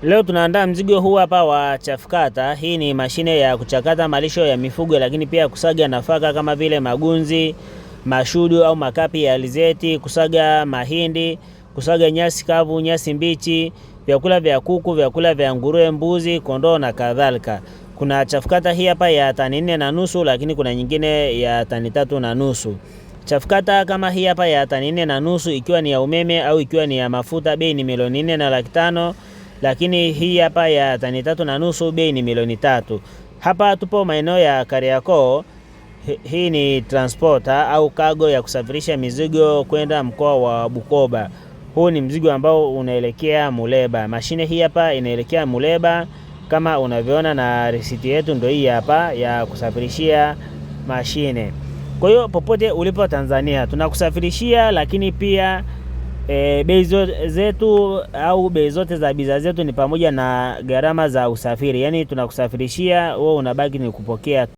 Leo tunaandaa mzigo huu hapa wa chafukata. Hii ni mashine ya kuchakata malisho ya mifugo, lakini pia kusaga nafaka kama vile magunzi, mashudu au makapi ya alizeti, kusaga mahindi, kusaga nyasi kavu, nyasi mbichi, vyakula vya kuku, vyakula vya nguruwe, mbuzi, kondoo na kadhalika. Kuna chafukata hii hapa ya tani 4.5, lakini kuna nyingine ya tani 3.5. Chafukata kama hii hapa ya tani 4.5 ikiwa ni ya umeme au ikiwa ni ya mafuta, bei ni 4,500,000, lakini hii hapa ya tani 3.5 bei ni 3,000,000. Hapa tupo maeneo ya Kariakoo. Hii ni transporter au cargo ya kusafirisha mizigo kwenda mkoa wa Bukoba. Huu ni mzigo ambao unaelekea Muleba. Mashine hii hapa inaelekea Muleba kama unavyoona, na risiti yetu ndio hii hapa ya kusafirishia mashine. Kwa hiyo popote ulipo Tanzania tunakusafirishia, lakini pia bei zetu au bei zote za bidhaa zetu ni pamoja na gharama za usafiri. Yaani tunakusafirishia, wewe unabaki ni kupokea.